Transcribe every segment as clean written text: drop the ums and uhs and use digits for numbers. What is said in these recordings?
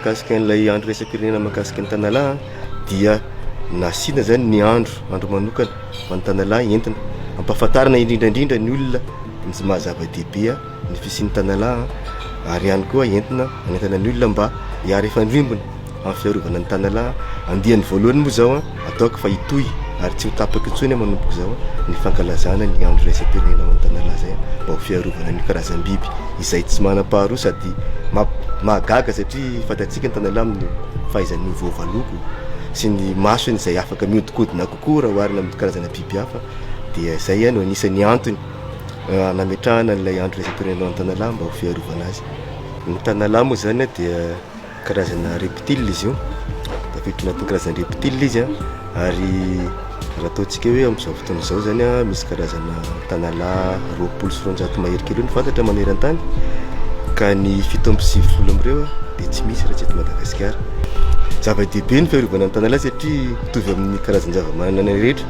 mahakasika an'ilay andro iraisam-pirenena mahakasika ny tanalahy dia nasiana zany ny andro andro manokana ho an'ny tanalahy entina ampahafantarana indrindra indrindra ny olona ny maha zava-dehibe ny fisian'ny tanalahy ary ihany koa entina hanentana ny olona mba hiara-hifandrimbona amin'ny fiarovana ny tanalahy. Andiany voalohany moa izao ataoko fa hitohy ary tsy ho tapaka intsony manomboka izao ny fankalazana ny andro iraisam-pirenena ho an'ny tanalahy izay mba ho fiarovana ny karazam-biby izay tsy manam-paharoa sady mahagaga satria fantatsika ny tanalahy amin'ny fahaizany miovaova loko sy ny masony izay afaka mihodinkodina kokoa raha oharina amin'ny karazana biby hafa dia izay no anisan'ny antony nametrahana an'ilay andro iraisam-pirenena ho an'ny tanalahy mba ho fiarovana azy. Ny tanalahy moa izany dia karazana reptile izy io, tafiditra anatin'ny karazana reptile izy an, ary raha ataontsika hoe amin'izao fotoana izao zany an, misy karazana tanalahy 220 mahery kely eo no fantatra maneran-tany, ka ny 97 amin'ireo an dia tsy misy raha tsy eto Madagasikara. Zava-dehibe ny fiarovana ny tanalahy satria mitovy amin'ny karazan-javamananaina rehetra,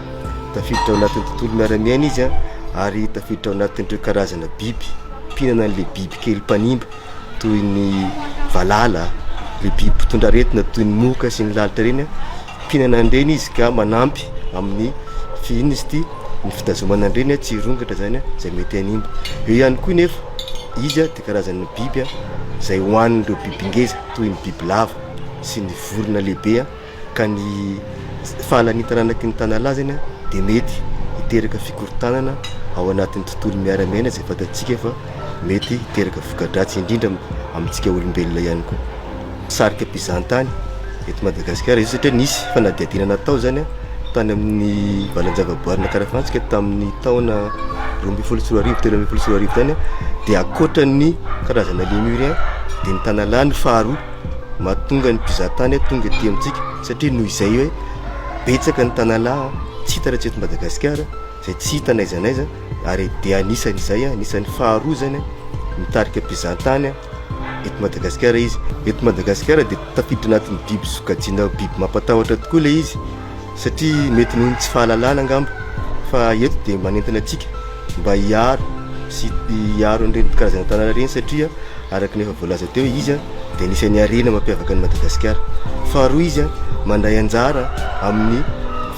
tafiditra ao anatin'ny tontolo miara-miaina izy an, ary tafiditra ao anatin'ireo karazana biby mpihinana an'ilay biby kely mpanimba. toy ny valala, le biby mpitondra aretina toy ny moka sy ny lalitra ireny, mpihinana an'ireny izy ka manampy amin'ny fi- inona izy ity, ny fitazomana an'ireny tsy hirongatra zany zay mety hanimba. Eo ihany koa nefa izy de karazana biby zay hohanin'ireo biby ngeza toy ny bibilava sy ny vorona lehibe. ka ny fahalanian-taranaky ny tanalahy zany dia mety hiteraka fikorontanana ao anatin'ny tontolo miara-miaina izay fantatsika fa mety hiteraka voka-dratsy indrindra amintsika olombelona ihany koa. Sarika mpizahantany eto Madagasikara izy io satria nisy fanadihadiana natao zany tany amin'ny valan-javaboary Ankarafantsika tamin'ny taona 2012, 2013 tany dia ankoatran'ny karazana lémurien dia ny tanalahy no faharoa Mahatonga ny mpizahatany tonga ety amintsika satria noho izay hoe betsaka ny tanalahy tsy hita raha tsy eto Madagasikara, izay tsy hita n'aiza n'aiza ary dia anisan'izay, anisan'ny faharoa izany mitarika mpizahatany eto Madagasikara izy. Eto Madagasikara dia tafiditra anatin'ny biby sokajiana ho biby mampatahotra tokoa ilay izy satria mety noho ny tsy fahalalana angamba fa eto dia manentana antsika mba hiaro sy hiaro an'ireny karazana tanàna ireny satria Araka ny efa voalaza teo, izy dia anisan'ny harena mampiavaka an'i Madagasikara. Faharoa izy mandray anjara amin'ny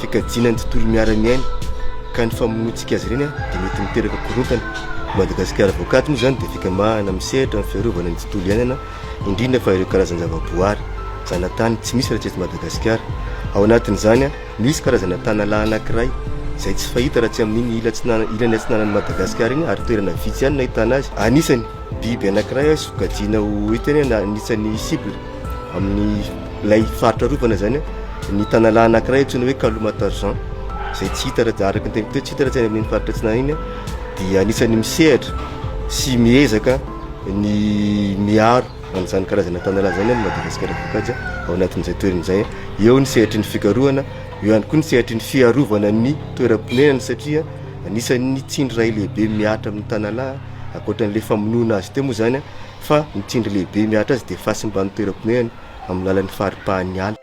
fikajiana ny tontolo miara-miaina ka ny famonoantsika azy ireny dia mety miteraka korontana. Madagasikara Voakaty moa izany dia fikambanana misehatra amin'ny fiarovana ny tontolo iainana, indrindra fa ireo karazan-javaboary, zanatany tsy misy raha tsy eto Madagasikara. Ao anatin'izany, misy karazana tanalahy anankiray izay tsy fahita raha tsy amin'iny ila atsinanana, ilany atsinanan'i Madagasikara iny ary toerana vitsy ihany no ahitana azy. Anisany. Biby anankiray sokajiana ho hitany na anisan'ny cible amin'ny ilay faritra arovana zany ny tanalahy anankiray antsoina hoe Kaloma Tarzan izay tsy hita raha araka ny teniko teo tsy hita raha tsy any amin'iny faritra atsinanana iny dia anisan'ny misehatra sy miezaka ny miaro an'izany karazana tanalahy izany any Madagasikara voakajy ao anatin'izay toerana izay. Eo ny sehatry ny fikarohana, eo ihany koa ny sehatry ny fiarovana ny toeram-ponenana satria anisan'ny tsindry iray lehibe mihatra amin'ny tanalahy Ankoatra an'ilay famonoana azy teo moa izany fa ny tsindry lehibe mihatra azy dia fahasimban'ny toeram-ponenany amin'ny alalan'ny faharipahan'ny ala.